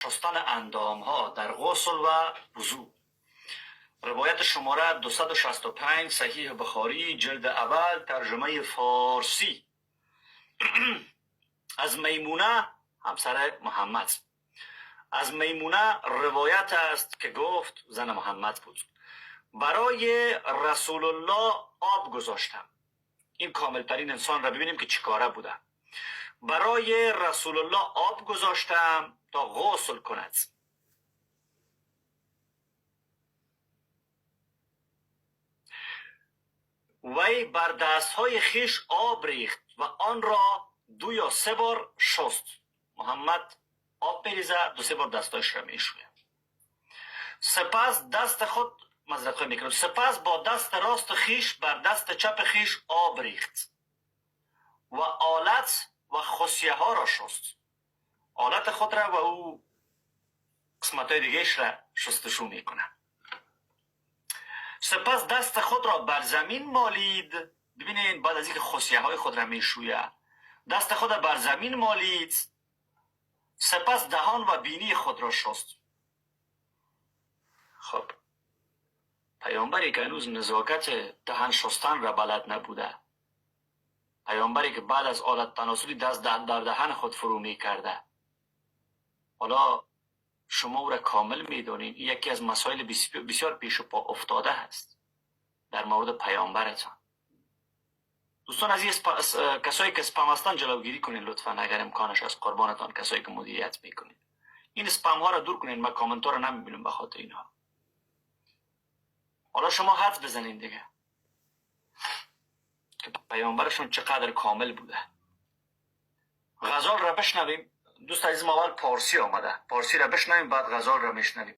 شستن اندام ها در غسل و وضو. روایت شماره 265، صحیح بخاری، جلد اول، ترجمه فارسی. از میمونه، همسر محمد، از میمونه روایت است که گفت، زن محمد بود، برای رسول الله آب گذاشتم. این کاملترین انسان را ببینیم که چیکاره بوده. برای رسول الله آب گذاشتم تا غسل کند. وی بر دستهای خویش آب ریخت و آن را دو یا سه بار شست. محمد آب میریزه، دو سه بار دستایش را میشوید. سپس دست خود، معذرت خواهی میکنم، سپس با دست راست خویش بر دست چپ خویش آب ریخت و آلت و خصیه ها را شست. آلت خود را و او قسمت های دیگهش را شستشو میکنه. سپس دست خود را بر زمین مالید. ببینین، بعد از اینکه خصیه های خود را میشویه، دست خود را بر زمین مالید. سپس دهان و بینی خود را شست. خب، پیامبری که هنوز نزاکت دهن شستن را بلد نبوده، پیامبری که بعد از آلت تناسلی دست در دهن خود فرو می کرده، حالا شما او را کامل میدانین. یکی از مسائل بسیار پیش و پا افتاده هست در مورد پیامبرتان. دوستان از این کسایی که سپم هستن جلوگیری کنین لطفا، اگر امکانش از قربانتان. کسایی که مدیریت میکنین، این سپم ها را دور کنین. من کامنت ها رو نمیبینم به خاطر اینها. حالا شما حدس بزنین دیگه که پیامبرشون چقدر کامل بوده. غزال را بشنویم. دوست عزیز ما، اول پارسی آمده، پارسی را بشنویم، بعد غزال را میشنویم.